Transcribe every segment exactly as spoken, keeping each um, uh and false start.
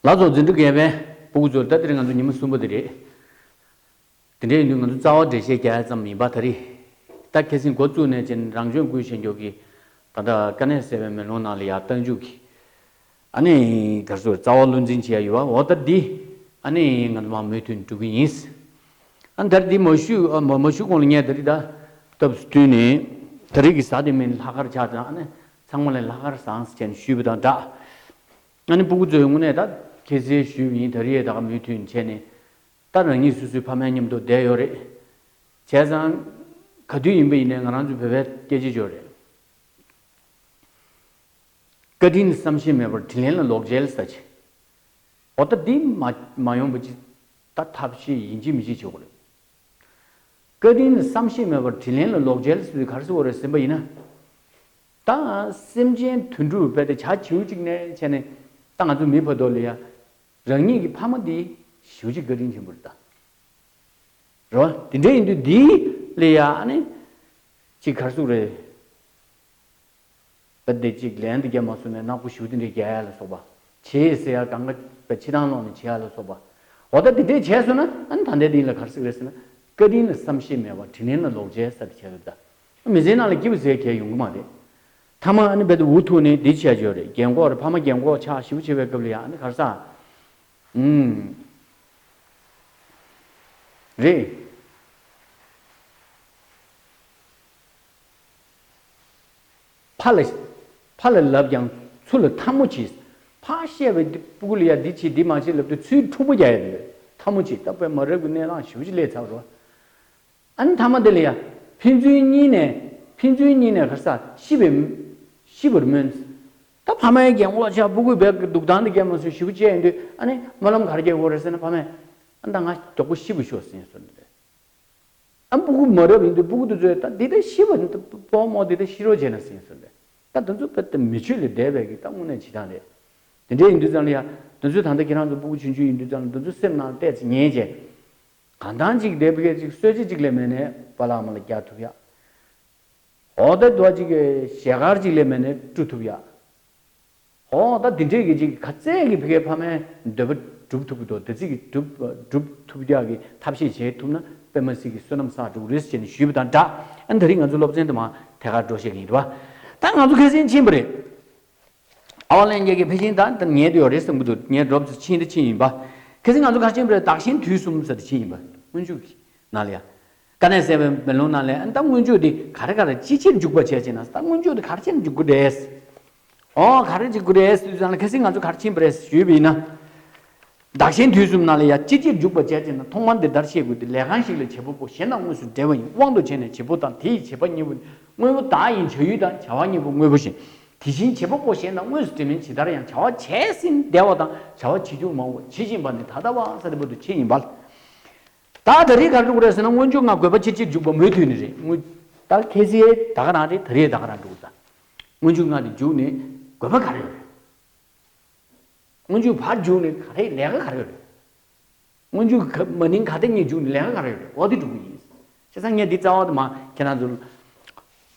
ལགས་སོ། འཛིན་གྲྭ་བརྒྱད་པའི་སྤུ་གུ་ཚོ། ད་དེ་རིང་ང་ཚོ་ཉི་མ་གསུམ་པ་དེ་རེད། དེ་འདྲ་ཡིན་དུས་ང་ཚོ་རྩ་བ་འགྲེལ་བཤད་རྒྱག་ཡ་ཙམ་ཡིན་པ། ད་རེས་ད་ཁ་སང་འགོ་བཙུགས་ནས་བྱས་ནས་རང་སྐྱོང་ཁུལ་གཞན་སྐྱོང་གི་ད་ལྟ་དཀའ་གནད་གསལ་བའི་མེ་ལོང་ནང་ལ་ཡར་རྟགས་འཇུག་གི་ཨ་ནི་ག་རེ་ཟེར། རྩ་བ་བློ་འཛིན་བྱེད་ཡ་ཡོད་པ། འོ་ད་འདི་ཨ་ནི་ང་ཚོ་མར་མུ་མཐུད་འགྲོ་གི་ཡིན། ཨ་ནི་ད་རེས་འདི་མ་ཞུ་ཨ་མ་མ་ཞུ་གོང་ལ་ངས་ད་རེས་ད་སྟབས་སུ་བསྟུན་ནས་ད་རེས་ཀྱི་གཟའ་དེ་མིན་ལྷག་དཀར་ཆགས་ཙང་། ཨ་ནི་ཚང་མ་ལ་ལྷག་དཀར་བཟང་ཟེར་བྱས་ནས་ཞུས་པ་དང་སྦྲགས། ཨ་ནི་སྤུ་གུ་ཚོའི་ངོས་ནས་ད་ཁ་སང་ཞུས་པ་ཡིན། ད་རེས་ད་ག་མུ་མཐུད་བྱས་ནས་ད་རང་ཉིད་སོ་སོའི་ཕ་མའི་མཉམ་དུ་བསྡད་ཡོད་རེད། བྱས་ཙང་ག་དུས་ཡིན་པ་ཡིན་ནའི་ང་རང་ཚོའི་བོད་པའི་སྐད་ཆ་ཅིག་ཡོད་རེད། བཀའ་དྲིན་བསམ་ཤེས་མེད་པར་དྲིན་ལན་ལ་ལོག་འཇལ་ཟེར་བྱས། འོ་ད་འདི་མ་མ་ཡོང་པ་ཅིག་ད་ཐབས་ཤེས་ཡིན་གཅིག་མིན་གཅིག་བྱེད་དགོས་རེད། བཀའ་དྲིན་བསམ་ཤེས་མེད་པར་དྲིན་ལན་ལ་ལོག་འཇལ་ཟེར་དུས་ག་རེ་ཟེར་དགོས་རེད་ཟེར་བ་ཡིན་ན། ད་སེམས་ཅན་དོན་གྲུབ་རྦད་དེ་བྱ་བྱིའུ་གཅིག་ནས་བྱས་ནས་ད་ང་ཚོ་མི་བར་དོ་ལ་ཡ་རང་ཉིད་ཀྱི་ཕ་མ་འདི་ཞེ་པོ་ཅིག་བཀའ་དྲིན་ཆེན་པོ་རེད་ད། རེད་བ། དེ་འདྲ་ཡིན་དུས་འདི་ལ་ཡ་ཨ་ནི་ཅིག་ག་རེ་ཟེར་དགོས་རེད། བ་འདི་གཅིག་ལན་འདི་རྒྱབ་མ་སོང་ནས་ནག་པོ་ཞུ་འདི་འདྲའི་རྒྱག་ཡ་ལ་སོགས་པ། བྱེད་ཟེར་ཡ་གང་ག་བའི་ཕྱི་ཐང་ལོག་ནས་བྱེད་ཡ་ལ་སོགས་པ། འོ་ད་འདི་འདྲས་བྱས་སོང་ན་ཨ་ནི་ད་ལྟའི་འདི་ལ་ག་རེ་ཟེར་གི་རེད་ཟེར་ན། བཀའ་དྲིན་ལ་བསམ་ཤེས་མེད་པར་དྲིན་ལན་ལ་ལོག་འཇལ་ཟེར་དེ་བྱས་ཡོད་ད། མི་ཚེའི་ནང་ལ་སྐྱིད་པོ་ཟེར་གལ་ཡོང་གི་མ་རེད། ཐ་མ་ཨ་ནི་རྦད་དེ་འུ་ཐུག་ནས་འདི་བྱས་ཡོད་རེད། རྒན་གོག་རེད། ཕ་མ་རྒན་གོག་ཆགས་ཞེ་པོ་བྱེད་པའི་སྐབས་ལ་ཡ་ཨ་ནི་ག་རེ་ཟེར། ཨུམ། རེད། ཕ་ལ་ཕ་ལ་ལབ་ཀྱང་ཚུར་ལ་ཐལ་མོ་བྱེད། ཕར་བཤད་པའི་འདི་སྤུ་གུ་ལ་ཡ་འདི་བྱེད་འདི་མ་བྱེད་ལབ་དུས་ཚུར་འཁྲུག་པོ་རྒྱག་ཡ་འདི་རེད། ཐལ་མོ་བྱེད། ད་དཔེ་མ་རབས་ཀྱི་གནས་སྟངས་ཞེ་པོ་ཅིག་སླེབས་ཚར་རོ། ཨ་ནི་མཐའ་མ་དེ་ལ་ཡ་ཕན་ཚུན་གཉིས་ནས་ཕན་ཚུན་གཉིས་ནས་ག་རེ་ཟེར། ཤི་བའི་ཤི་བར་སྨོན། ད་ཕ་མའི་རྒན་གོག་ཆགས། སྤུ་གུའི་བས་འདུག་སྟངས་འདི་སྐྱེལ་མ་སོང་ཞེ་པོ་བྱས་ཡིན་དུས་ཨ་ནི་སྨོན་ལམ་ག་རེ་རྒྱག་དགོས་རེད་ཟེར་ན། ཕ་མས་ཨ་ད་ང་མགྱོགས་པོ་ཤི་བ་ཤོག་ཟེར་སོང་འདི་རེད། ཨ་སྤུ་གུ་མ་རབས་ཡིན་དུས་སྤུ་གུ་དེ་ཚོས་ད་འདི་ལྟར་ཤི་བ་ནི་ད་སྤོ་མོ་འདི་ལྟར་ཤི་རོགས་བྱས་ན་ཟིན་སོང་རེད། ད་དེ་ཚོ་དཔེ་ད་མི་ཆོས་ལས་འདས་པའི་གི་ད་དངོས་གནས་བྱེད་སྟངས་རེད། དེ་འདྲ་ཡིན་དུས་ཙང་ལ་ཡ་དེ་ཚོས་ད་ལྟ་ཁྱེད་རང་ཚོ་སྤུ་གུ་ཆུང་ཆུང་ཡིན་དུས་ཙང་ལ་དེ་ཚོ་སེམས་ནང་བལྟས་ཚེ་ཉེས་བྱས། གང་ལྟར་ཅིག་བསྡད་པའི་གི་ཅིག་གསོལ་ཇ་ཅིག་ལས་མེད་ནས་པཱ་ལགས་མ་ལ་རྒྱག་ཐུབ་ཡ། འོ་ད་དུ་བ་ཅིག་གི་ཞལ་དཀར་ཅིག་ལས་མེད་ནས་བཀྲུ་ཐུབ་ཡ། འོ་ད་འདི་འདྲས་ཀྱི་ཅིག་ག་ཚད་ཀྱི་ཕ་གིའི་ཕ་མའི་འདོད་པ་སྒྲུབ་ཐུབ་ཀྱི་འདུག་དེ་ཚིག་གི་སྒྲུབ་སྒྲུབ་ཐུབ་ཡག་གི་ཐབས་ཤེས་བྱེད་ཐུབ་ན་དཔེ་མ་སྲིད་ཀྱི་བསོད་ནམས་བསགས་འགྲོ་གི་རེད་ཟེར་ནས་ཞུས་པ་དང་སྦྲགས། ཨ་ནི་ད་རིང་ང་ཚོ་སློབ་ཚན་དུ་མ་ཐད་ཀར་འགྲོ་བཤད་ཀྱི་ཡིན་འདུག་བ། ད་ང་ཚོ་ཁ་སང་ཕྱིན་པ་རེད། ཨ་བ་ལན་རྒྱལ་གྱི་ཕལ་ཆེར་ད་ད་ཉལ་དུ་ཡོད་རེད་བསམ་གྱི་འདུག་ངས་སྒྲོབ་ཙམ་ཕྱིན་ད་ཕྱིན་ཡིན་པ། ཁ་སང་ང་ཚོ་ག་རེ་ཕྱིན་པ་རེད། བདག་གཞན་དུས་གསུམ་ཟེར་ད་ཕྱིན་ཡིན་པ། སྔོན་འཇུག་གི་ནང་ལ་ཡ། དཀའ་གནད་གསལ་བའི་མེ་ལོང་ནང་ལ་ཨ་ད་སྔོན་འཇུག་འདི་ག་རེ་ག་རེ་ཅི་ཕྱིར་འཇུག་པ་བྱས་ཅེ་ན། ད་སྔོན་འཇུག་འདི་ག་རེ་ཕྱིར་འཇུག་དགོས་རེད། ཨོ་ག་རེ་འཇུག་དགོས་རེད་ཟེར་དུས་ཙང་ལ་ཁ་སང་ང་ཚོ་ག་རེ་ཕྱིན་པ་རེད་ཞུས་པ་ཡིན་ན། བདག་གཞན་དུས་གསུམ་ནང་ལ་ཡ་ཅི་ཕྱིར་འཇུག་པ་བྱས་ཅེ་ན། ཐོག་མར་འདི་ལྟར་ཤེས་དགོས་ཏེ། ལས་གང་ཞིག་ལ་བྱེད་པ་པོ་གཞན་དང་དངོས་སུ་འབྲེལ་བ་ཡིན། དབང་དུ་བྱས་ནས་བྱེད་པོ་དང་དེ་ཡི་བྱེད་པ་གཉིས་པོ་ནི་དངོས་པོ་བདག་ཡིན། བྱ་ཡུལ་དང་བྱ་བ་གཉིས་པོ་དངོས་པོ་བཞིན། དེ་བཞིན་བྱེད་པ་པོ་གཞན་དང་དངོས་སུ་འབྲེལ་མིན། ཇི་ལྟར་ཡང་བྱ་བ་བྱས་ཟིན་བདེ་བ་དང་བྱ་བ་བྱེད་འགྱུར་མང་བ་ཇི་བཞིན་པ་ནི་ད་ལྟ་བ་ས་དེ་པོ་དུ་ཕྱིན་ཡིན་པ། ད་ད་རེས་ག་རེ་འགྲོ་གི་རེད་ཟེར་ན། སྔོན་འཇུག་ལྔ་དགོས་པ་ཕྱིར་ཕྱིར་འཇུག་པ་མུ་མཐུད་ནས་རེད། སྔོན་ད་ཁ་སང་ད་ག་རང་རེད། ད་རེས་ད་ག་རང་འགྲོ་གི་ད། སྔོན་འཇུག་ལྔ་དེ་འཇུག་ནས་དགོས་པ་ག་རེ་ཡོད་རེད། སྔོན་འཇུག་ཕར་འཇུག་ནས་ག་རེ་ལས་ཀ་ག་རེ་ཡོད་རེད། སྔོན་འཇུག་ག་མ་ནིང་ག་དེ་གཉིས་འཇུག་ནས་ལས་ཀ་ག་རེ་ཡོད་རེད། འོ་དེ་འགྲོ་གི་ཡིན། བྱས་ཙང་ངས་འདི་རྩ་བ་དུ་མ་ཁྱེད་རང་ཚོ་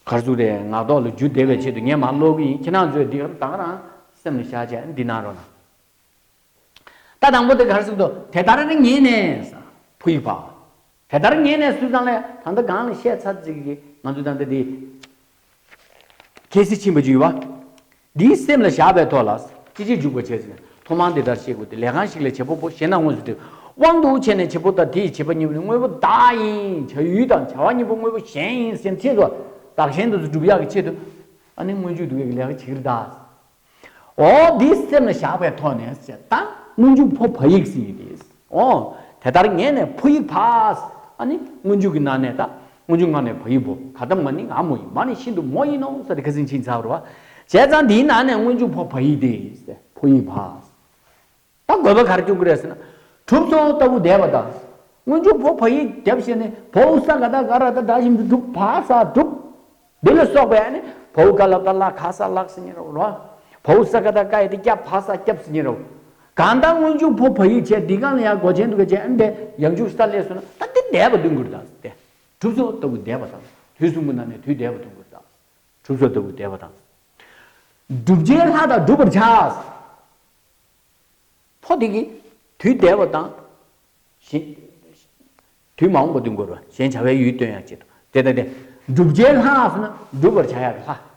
ག་རེ་ཟེར་རེད། ངག་ཐོག་ལ་འཇུ་བདེ་བའི་ཆེད་དུ་ངས་མར་ཀློག་གི་ཡིན། ཁྱེད་རང་ཚོས་འདི་ད་ག་རང་སེམས་ལ་བཞག་བྱས་འདི་གནང་རོགས་གནང་། ད་དང་པོ་དེ་ག་རེ་ཟེར་འདུག་དེ་ལྟར་ངེས་ནས་ཕོ་ཡིག་ཕ། དེ་ལྟར་ངེས་ནས་ཟེར་དུས་ཙང་ལ་ད་ལྟ་གང་ལ་བཤད་ཚར་ཅིག་གི་ང་ཚོ་ད་ལྟ་འདི་ཁ་སང་ཕྱིན་པ་ཅིག་ཡོད་པ། འདིའི་སེམས་ལ་བཞག་པའི་ཐོག་ལ་ཅི་ཕྱིར་འཇུག་པ་བྱས་ཟེར་ན། ཐོག་མར་འདི་ལྟར་ཤེས་དགོས་ཏེ། ལས་གང་ཞིག་ལ་བྱེད་པ་པོ་གཞན་དང་དངོས་སུ་འབྲེལ། དབང་དུ་བྱས་ནས་བྱེད་པོ་དང་དེ་ཡི་བྱེད་པ་གཉིས་པོ་ནི་དངོས་པོ་བདག་ཡིན། བྱ་ཡུལ་དང་བྱ་བ་གཉིས་པོ་དངོས་པོ་གཞན་ཡིན་ཟེར་ཚེ་ཚོ་བདག་གཞན་དུ་སྒྲུབ་ཡག་གི་ཆེད་དུ། ཨ་ནི་སྔོན་འཇུག་འདུག་གི་ལས་ཀ་བྱེད་ཀྱི་རེད་ད། འོ་འདི་སེམས་ལ་བཞག་པའི་ཐོག་ནས་ཟེར། ད་སྔོན་འཇུག་ཕོ་བ་ཡིག་ཟེར་ཡིན་ཏེ། འོ་དེ་ལྟར་ངེས་ནས་ཕོ་ཡིག་ཕ། ཨ་ནི་སྔོན་འཇུག་གི་ནང་ནས་ད་སྔོན་འཇུག་ལྔ་ནས་བ་ཡིག་བོ། ག་ད་མ་ནིང་ང་མོ་ཡིན། མ་ནི་ཤིན་ཏུ་མོ་ཡིན་ནོ་ཟེར་ཏེ་ཁ་སང་ཕྱིན་ཚར་བ་རེད་བ། བྱས་ཙང་འདིའི་ནང་ནས་སྔོན་འཇུག་ཕོ་བ་ཡིག་དེ་ཟེར། ཕོ་ཡིག་ཕ། ད་དགོས་པ་ག་རེ་སྐྱོན་གྱི་རེད་ཟེར་ན། གྲུབ་སོ་ལྟ་བུ་འདས་པ་དང་། སྔོན་འཇུག་ཕོ་བ་ཡིག་རྒྱབ་བྱས་ནས་བའོ་ས་ག་ད་ག་ར་ད་ད་བཞིན་དུ་གྲུབ། བ་ས་གྲུབ། འདི་ལ་སོགས་པའི་ཨ་ནི་བའོ་ག་ལ་ད་ལ་ག་ས་ལགས་ཟེར་ཉེ་རོ་རོ། བའོ་ས་ག་ད་ཀ་ཡི་དེ་སྐྱབས་བ་ས་སྐྱབས་ཟེར་ཉེ་རོ། གང་ལྟར་སྔོན་འཇུག་ཕོ་བ་ཡིག་བྱས་འདི་གང་ལ་ཡང་མགོ་ཆེན་འདུག་ག་བྱས། ཨ་ནི་དེ་ཡང་འཇུག་ས་ལས་སོང་ན་ད་དེ་འདས་པ་སྟོན་དགོས་རེད་ད། དེ་གྲུབ་སོ་ལྟ་བུ་འདས་པ་དང་། དུས་གསུམ་པོ་ནང་ནས་དུས་འདས་པ་སྟོན་དགོས་རེད་ད། གྲུབ་སོ་ལྟ་བུ་འདས་པ་དང་། བསྒྲུབ་བྱའི་ལྷ་དང་སྒྲུབ་པར་བྱ། ཕོ་དེ་གིས་དུས་འདས་པ་དང་། གཞན། དུས་མ་འོངས་པ་སྟོན་དགོས་རེད། གཞན་བྱ་བའི་ཡུལ་སྟོན་ཡག་ཆེད་དུ། དེ་ལྟ་སྟེ། བསྒྲུབ་བྱའི་ལྷ་ཟེར་ན་བསྒྲུབ་པར་བྱ་ཡག་གི་ལྷ།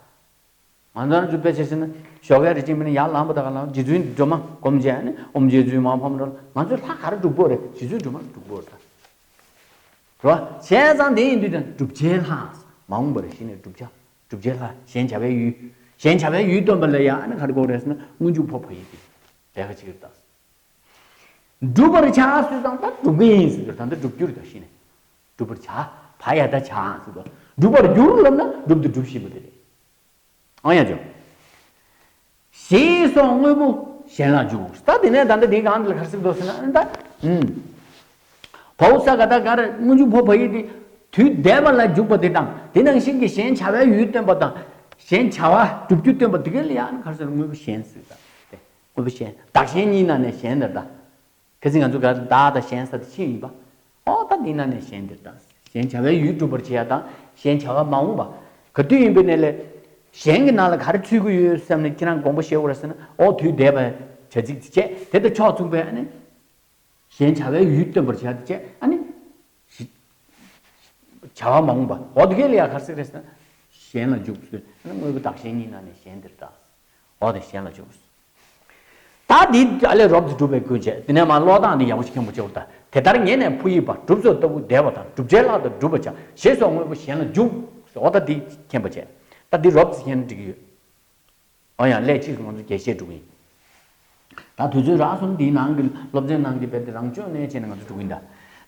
ང་ཚོ་རང་ཚོ་དཔེ་ཆ་བཞག་ན་ཞོགས་ཀས་རེ་ཅིག་མིན་ན་ཡར་ལངས་པ་དང་ལ་རྗེ་བཙུན་སྒྲོལ་མ་སྒོམ་བྱས་ནས་ཨོཾ་རྗེ་བཙུན་མ་ཕམ་རོལ། ང་ཚོའི་ལྷ་ག་རེ་སྒྲུབ་དགོས་རེད། རྗེ་བཙུན་སྒྲོལ་མ་སྒྲུབ་དགོས་རེད། རེད་བ། བྱས་ཙང་དེ་ཡིན་དུས་ཀྱང་བསྒྲུབ་བྱའི་ལྷ། མ་འོངས་པར་གཞི་ནས་བསྒྲུབ་བྱ། བསྒྲུབ་བྱའི་ལྷ། གཞན་བྱ་བའི་ཡུལ། གཞན་བྱ་བའི་ཡུལ་སྟོན་པ་ལ་ཡང་ཨ་ནི་ག་རེ་དགོས་རེད་ཟེར་ན་སྔོན་འཇུག་ཕོ་བ་ཡི་གེ་ལས་ཀ་བྱེད་ཀྱི་རེད་ད། བསྒྲུབ་པར་བྱ་ཟེར་ཙང་ད་སྒྲུབ་ཀྱི་ཡིན་ཟེར་གྱི་རེད། ད་འདི་སྒྲུབ་རྒྱུ་རེད་ད། གཞི་ནས་བསྒྲུབ་པར་བྱ། བ་ཡ་བཏགས་བྱ་ཟེར་དུས། བསྒྲུབ་པར་འགྱུར་ལབ་ན་སྒྲུབ་དང་སྒྲུབ་བཞིན་པ་དེ་རེད། ཨང་ཡ་ཅོ། ཞེས་སོགས་དངོས་པོ་གཞན་ལ་འཇུག་ད་དེ་ནས་ད་ལྟ་དེའི་སྒང་འདི་ལ་ག་རེ་ཟེར་འདུག་ཟེར་ན་ད། ཨུམ། བའོ་ས་ག་ད་ག་རེ་སྔོན་འཇུག་ཕོ་བ་ཡི་གེ་དེ་དུས་འདས་པ་ལ་འཇུག་པ་དེ་དང་དེ་ནང་བཞིན་གྱི་གཞན་བྱ་བའི་ཡུལ་སྟོན་པ་དང་། གཞན་བྱ་བ་སྒྲུབ་རྒྱུ་སྟོན་པ་དེ་ག་ལ་ཡང་ག་རེ་ཟེར་དངོས་པོ་གཞན་ཟེར་ད། དེ་དངོས་པོ་གཞན་བདག་གཞན་གཉིས་ནང་ནས་གཞན་དེ་ད། ཁ་སང་ང་ཚོ་ག་བདག་དང་གཞན་ཟེར་དེ་ཕྱིན་ཡིན་པ། ཨོ་ད་འདི་ནང་ནས་གཞན་འདིར་ད། གཞན་བྱ་བའི་ཡུལ་སྒྲུབ་པར་བྱེད་ཡ་དང་གཞན་བྱ་བ་མ་འོངས་པ། ག་དུས་ཡིན་པའི་གནས་ལས། གཞན་གྱི་ནང་ལ་ག་རེ་ཚུད་ཀྱི་ཡོད་བསམ་ནས་ཁྱེད་རང་དགོངས་པ་བཞེས་དགོས་རེད་ཟེར་ན་ཨོ་དུས་འདས་པའི་བྱ་ཚིག་དེ་བྱས་དེ་དང་ཕྱོགས་མཚུངས་པའི་ཨ་ནི། གཞན་བྱ་བའི་ཡུལ་སྟོན་པར་བྱ་དེ་བྱས་ཨ་ནི། བྱ་བ་མ་འོངས་པ། འོ་དེ་ག་ལ་ཡ་ག་རེ་ཟེར་རེད་ཟེར་ན། གཞན་ལ་འཇུག་ཟེར་ཨ་ནི་དངོས་པོ་བདག་གཞན་གཉིས་ནང་ནས་གཞན་འདིར་ད། འོ་དེ་གཞན་ལ་འཇུག་ད་འདི་ཨ་ལས་རོབ་ཙམ་སྒྲུབ་པའི་ཀུན་བྱེད། དེ་ནས་མ་ཀློག་སྟངས་འདི་ཡག་པོ་ཞིག་མཁྱེན་པོ་བྱེད་དགོས། ད་དེ་ལྟར་ངེས་ནས་ཕོ་ཡི་བ། སྒྲུབ་ཚོགས་ལྟ་བུ་འདས་པ་དང་། བསྒྲུབ་བྱའི་ལྷ་དང་བསྒྲུབ་པར་བྱ། ཞེས་སོགས་དངོས་པོ་གཞན་ལ་འཇུག་འོ་ད་འདི་མཁྱེན་པོ་བྱེད། ད་འདི་རོབ་ཙམ་མཁྱེན་ན་འགྲིག་གི་ཡོད། འོ་ཡང་ལས་གཅིག་ཏུ་ང་ཚོ་རྒྱས་བཤད་འགྲོ་གི་ཡིན། ད་དུས་ཚོད་རག་སོང་འདིའི་ནང་གི་སློབ་ཚན་ནང་གི་དཔེ་དེ་རང་སྐྱོན་ནས་བྱས་ནས་ང་ཚོ་འགྲོ་གི་ཡིན་ད།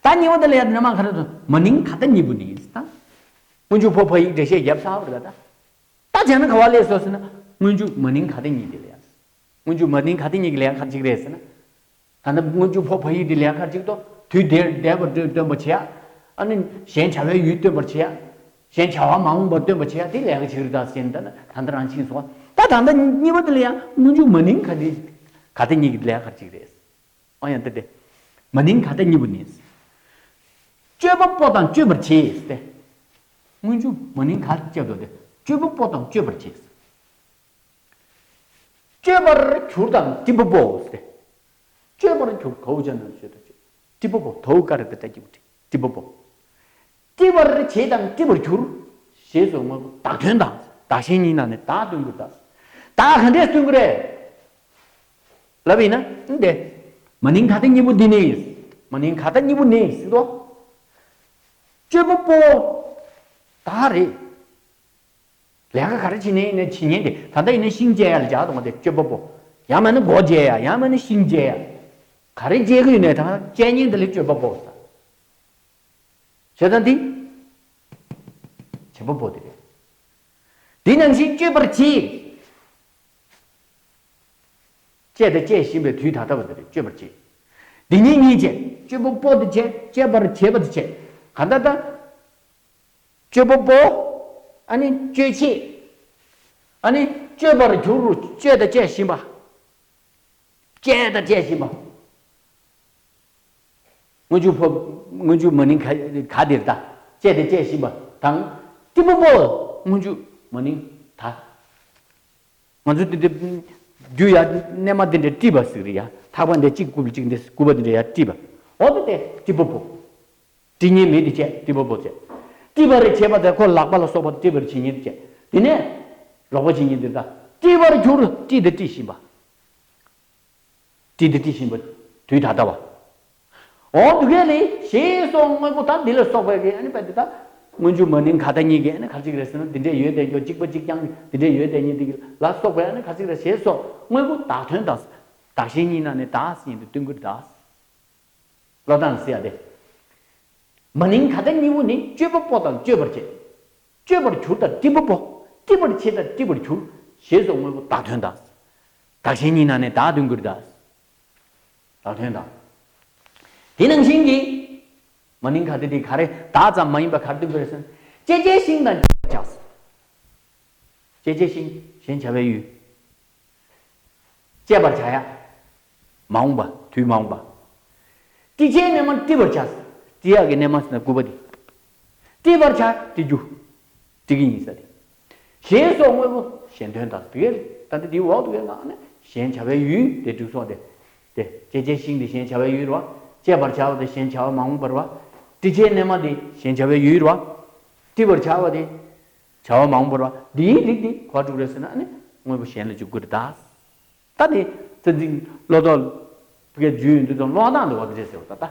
ད་གཉིས་པ་དེ་ལ་ཡ་དེ་ནས་མ་ག་རེ་དང་མ་ནིང་ག་ད་གཉིས་པོ་ནི་ད། སྔོན་འཇུག་ཕོ་བ་ཡི་གེ་འགྲེལ་བཤད་རྒྱབ་ཚར་བ་རེད་ད། ད་བྱས་ན་ག་བ་ལས་སོ་ཟེར་ན། སྔོན་འཇུག་མ་ནིང་ག་ད་གཉིས་དེ་ལ་ཡ། སྔོན་འཇུག་མ་ནིང་ག་ད་གཉིས་ཀྱི་ལས་ཀ་གཅིག་རེད་ཟེར་ན། ད་ལྟ་སྔོན་འཇུག་ཕོ་བ་ཡི་གེ་དེ་ལས་ཀ་གཅིག་ཏོ། དུས་འདས་འདས་པ་སྟོན་པ་བྱེད་ཡ། ཨ་ནི་གཞན་བྱ་བའི་ཡུལ་སྟོན་པར་བྱེད་ཡ། གཞན་བྱ་བ་མ་འོངས་པ་སྟོན་པར་བྱེད་ཡ་དེ་ལས་ཀ་གཅིག་རེད་ད་ཟེར་ན། ད་ལྟ་རང་ཕྱིན་སོང་བ། ད་ད་ལྟ་གཉིས་པ་དེ་ལ་ཡང་སྔོན་འཇུག་མ་ནིང་ག་ད་གཉིས་ཀྱི་ལས་ཀ་གཅིག་རེད། ཨ་ཡང་དེ་དེ། མ་ནིང་ག་ད་གཉིས་པོ་ནི། སྤྱོད་པ་པོ་དང་སྤྱོད་པར་བྱེད་ཟེར་ཏེ། སྔོན་འཇུག་མ་ནིང་ག་སྤྱོད་དོ་དེ། སྤྱོད་པ་པོ་དང་སྤྱོད་པར་བྱེད་ཟེར། སྤྱོད་པར་གྱུར་དང་སྤྲིན་པ་པོ་ཟེར་ཏེ། སྤྱོད་པར་གྱུར་གའུ་ཅན་དང་སྤྱོད་དང་སྤྲིན་པ་པོ་དའུ་ཀ་ར་ཏ་ཏྲ་གི་པོ་ཏི་སྤྲིན་པ་པོ། སྤྲིན་པར་བྱེད་དང་སྤྲིན་པར་གྱུར། ཞེས་སོགས་དངོས་པོ་བདག་དོན་དང་བདག་གཞན་གཉིས་ནང་ནས་བདག་སྟོན་དགོས་ད། བདག་ག་འདྲས་སྟོན་གྱི་རེད། ལབ་ཡིན་ན་འདི། མ་ནིང་ག་ད་གཉིས་པོ་འདི་ནི། མ་ནིང་ག་ད་གཉིས་པོ་ནི་ཟེར་དོ། སྤྱོད་པ་པོ། བདག་རེད། ལས་ཀ་ག་རེ་བྱེད་ནས་ཡིན་ན་བྱེད་ཉན་དེ་ད་ལྟ་ཡིན་ན་ཤིང་བཅད་ཡ་ལ་སྦྱར་དང་དེ་སྤྱོད་པ་པོ། ཡང་མིན་ན་སྒོ་འབྱེད་ཡ་ཡང་མིན་ན་ཤིང་འབྱེད་ཡ། ག་རེ་འབྱེད་ཀྱི་ཡོད་ནས་ད་བཅད་ཉན་དེ་ལ་སྤྱོད་པ་པོ་ཟེར། བྱེད་དང་དེ། བྱེད་པ་པོ་དེ་རེད། དེ་ནང་བཞིན་སྤྱོད་པར་བྱེད། བཅད་དང་བཅད་བཞིན་པའི་དུས་ད་ལྟ་བ་དེ་རེད་སྤྱོད་པར་བྱེད། འདི་གཉིས་གཉིས་བྱས་སྤྱོད་པ་པོ་དེ་བྱས་སྤྱད་པར་བྱེད་པ་དེ་བྱས། ག་ད་ད། སྤྱོད་པ་པོ། ཨ་ནི་སྤྱོད་བྱེད། ཨ་ནི་སྤྱོད་པར་གྱུར་སྤྱོད་དང་སྤྱད་བཞིན་པ། སྤྱད་དང་སྤྱད་བཞིན་པ། སྔོན་འཇུག་ཕོ། སྔོན་འཇུག་མ་ནིང་ག་ག་དེར་ད། སྤྱད་དང་སྤྱད་བཞིན་པ་དང་། སྤྲིན་པ་པོ། སྔོན་འཇུག་མ་ནིང་ད། ང་ཚོ་འདི་འདི། རྒྱུ་ཡ་གནས་མ་འདི་འདྲ་དཀྲིས་པ་ཟེར་རེད་ཡ། ཐག་པ་འདི་གཅིག་རྐུབ་གཅིག་འདི་རྐུབ་པ་འདི་འདྲ་ཡ་དཀྲིས་པ། འོ་དེ་དེ་སྤྲིན་པ་པོ། དཀྲིས་ཉན་མེད་དེ་བྱས་དཀྲིས་པ་པོ་བྱས། དཀྲིས་པར་བྱེད་པ་དེ་ཁོ་ལག་པ་ལ་སོགས་པ་དཀྲིས་པར་བྱེད་ཉན་དེ་བྱས། དེ་ནས། རོགས་པ་བྱེད་ཉན་དེ་ད། དཀྲིས་པར་གྱུར་དཀྲིས་དང་དཀྲིས་བཞིན་པ། དཀྲིས་དང་དཀྲིས་བཞིན་པ། དུས་ད་ལྟ་བ། འོ་འདུག་གས་ལས་ཞེས་སོགས་དངོས་པོ་ད་འདི་ལ་སོགས་པའི་གི་ཨ་ནི་པ་འདི་ད། སྔོན་འཇུག་མ་ནིང་ག་ད་གཉིས་ཀྱི་ཨ་ནི་ག་རེ་ཅིག་རེད་ཟེར་ན་འདི་འདྲས་ཡོད་དེ་ཡོད་གཅིག་པ་གཅིག་རྐྱང་འདི་འདྲས་ཡོད་དེ་གཉིས་འདི་གི་ལ་སོགས་པའི་ཨ་ནི་ག་རེ་ཅིག་རེད་ཞེས་སོགས་དངོས་པོ་བདག་དོན་དང་། བདག་གཞན་གཉིས་ནང་ནས་བདག་ཟེར་ཡིན་དུ་སྟོན་དགོས་རེད་ད། ལོ་དང་ཟེར་ཡ་དེ། མ་ནིང་ག་ད་གཉིས་པོ་ནི་སྤྱོད་པ་པོ་དང་སྤྱོད་པར་བྱེད། སྤྱོད་པར་གྱུར་དང་སྤྲིན་པ་པོ། སྤྲིན་པར་བྱེད་དང་སྤྲིན་པར་གྱུར། ཞེས་སོགས་དངོས་པོ་བདག་དོན་དང་། བདག་གཞན་གཉིས་ནང་ནས་བདག་སྟོན་དགོས་རེད་ད། བདག་དོན་དང་། དེ་ནང་བཞིན་གྱི། མ་ནིང་ག་ད་དེ་ག་རེ་བདག་ཙམ་མ་ཡིན་པ་ག་རེ་སྟོན་དགོས་རེད་ཟེར་ན། བཅད་བྱའི་ཤིང་དང་བཅད་བྱ། བཅད་བྱའི་ཤིང་གཞན་བྱ་བའི་ཡུལ། བཅད་པར་བྱ་ཡ། མ་འོངས་པ་དུས་མ་འོངས་པ། དཀྲིས་བྱའི་སྣལ་མ་དཀྲིས་པར་བྱ། དཀྲིས་ཡག་གི་སྣལ་མ་ཟེར་ན་སྐུད་པ་དེ། དཀྲིས་པར་བྱ་དཀྲིས་རྒྱུ། དཀྲིས་ཀྱི་ཡིན་ས་དེ། ཞེས་སོགས་དངོས་པོ་གཞན་དོན་དང་དེ་གས་ད་ལྟ་དེའི་འོག་ཏུ་གས་ནང་ནས་གཞན་བྱ་བའི་ཡུལ་དེ་འགྲིག་སོང་སྟེ། དེ་བཅད་བྱའི་ཤིང་དེ་གཞན་བྱ་བའི་ཡུལ་རེད་བ། བཅད་པར་བྱ་བ་དེ་གཞན་བྱ་བ་མ་འོངས་པ་རེད་བ། བྲི་བྱའི་སྣེ་མ་དེ་གཞན་བྱ་བའི་ཡུལ་རེད་བ། བྲི་བར་བྱ་བ་དེ་བྱ་བ་མ་འོངས་པ་རེད་བ། འདིའི་རིགས་དེ་ག་པར་འགྲོ་གི་རེད་ཟེར་ན། ཨ་ནི་དངོས་པོ་གཞན་ལ་འཇུག་གི་རེད་ད། ད་དེ་ཚད་འཛིན་བློ་ལྡོག་ཕ་གིའི་རྒྱུད་ཡོད་དུས་ཙམ་བློ་ལྡོག་འདུག་བ་དེ་རེད་ཟེར་བ་ད་ལྟ།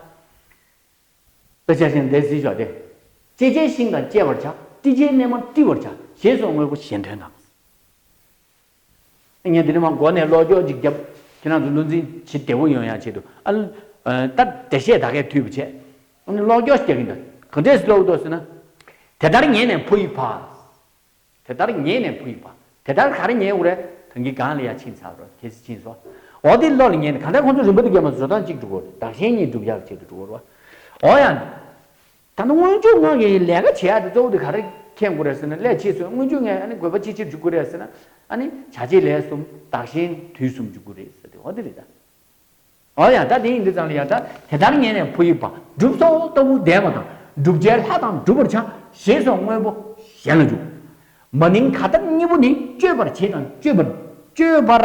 དཔེ་ཆ་བཞིན་དེ་གཟིགས་ཤོག་དེ། བཅད་བྱའི་ཤིང་དང་བཅད་པར་བྱ། བྲི་བྱའི་སྣེ་མ་བྲི་བར་བྱ། ཞེས་སོགས་དངོས་པོ་གཞན་དོན་དང་། ངས་འདི་ནས་མར་མགོ་ནས་ཀློག་སྐྱོར་ཅིག་བརྒྱབ། ཁྱེད་རང་ཚོ་བློ་འཛིན་བྱེད་བདེ་པོ་ཡོང་ཡག་ཆེད་དུ། ཨ། ད་འགྲེལ་བཤད་ད་གས་མཐུད་པ་བྱས། ཨ་ནི་ཀློག་སྐྱོར་ཞིག་རྒྱག་གིན་འདུག་ག་འདྲས་སེ་ཀློག་འདུག་ཟེར་ན། དེ་ལྟར་ངེས་ནས་བུ་ཡི་བ། དེ་ལྟར་ངེས་ནས་བུ་ཡི་བ། དེ་ལྟར་ག་རེ་ངེས་དགོས་རེད། ད་གིན་གང་ལ་ཡ་ཕྱིན་ཚར་རོ། གལ་སྲིད་ཕྱིན་སོང་། འོ་དེ་བློ་ལ་ངེས་ནས། གང་ལྟར་ཁོང་ཚོ་རིམ་པ་དེ་གས་མ་བཟོ་སྟངས་གཅིག་འགྲོ་གི་རེད། བདག་གཞན་གཉིས་སྒྲུབ་ཡག་ཆེད་དུ་འགྲོ་གི་རེད་བ། འོ་ཡང་། ད་ནི་སྔོན་འཇུག་ངག་གི་ལས་ཀ་བྱེད་ཡག་དེ་གཙོ་བོ་དེ་ག་རེ་མཁྱེན་དགོས་རེད་ཟེར་ན། སླད་ཕྱིན་སོགས་སྔོན་འཇུག་ངག་ཨ་ནི་དགོས་པ་ཅི་ཕྱིར་འཇུག་དགོས་རེད་ཟེར་ན། ཨ་ནི་བྱ་བྱེད་ལས་གསུམ། བདག་གཞན་དུས་གསུམ་འཇུག་དགོས་རེད་ཟེར་ཏེ། འོ་དེ་རེད་ད། འོ་ཡ། ད་དེ་ཡིན་དུས་ཙམ་ལ་ཡ། ད་དེ་ལྟར་ངེས་ནས་བུ་ཡི་བ། སྒྲུབ་སོགས་ལྟ་བུ་འདས་པ་དང་། བསྒྲུབ་བྱའི་ལྷ་དང་བསྒྲུབ་པར་བྱ། ཞེས་སོགས་དངོས་པོ་གཞན་ལ་འཇུག་མ་ནིང་ག་མཐར་གཉིས་པོ་ནི། གཅོད་པར་བྱེད་དང་གཅོད་པར། གཅོད་པར།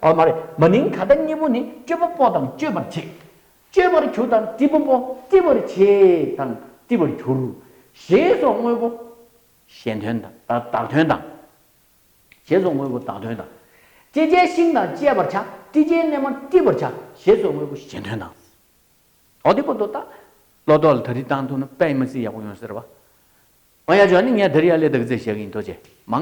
འོ་མ་རེད། མ་ནིང་ག་མཐར་གཉིས་པོ་ནི། གཅོད་པ་པོ་དང་གཅོད་པར་བྱེད། གཅོད་པར་གྱུར་དང་བྲི་པ་པོ། བྲི་བར་བྱེད་དང་བྲི་བར་གྱུར། ཞེས་སོགས་དངོས་པོ་གཞན་དོན་དང་། བདག་དོན་དང་། ཞེས་སོགས་དངོས་པོ་བདག་དོན་དང་། བཅད་བྱའི་ཤིང་དང་བཅད་པར་བྱ། བྲི་བྱའི་སྣེ་མ་བྲི་བར་བྱ། ཞེས་སོགས་དངོས་པོ་གཞན་དོན་དང་། འོ་དེ་བར་དུ་ད་བློ་ལྡོག་ལ་ད་རིགས་བཏང་ཐུབ་ན་དཔེ་མི་སྲིད་ཡག་པོ་ཡོང་ཟེར་བ། འོ་ཡ། ཇོ་ནི་ངས་ད་རིགས་ཡ་ལས་ད་གི་ཚེ་བཤད་གི་ཡིན། ཐུགས་རྗེ་ཆེ།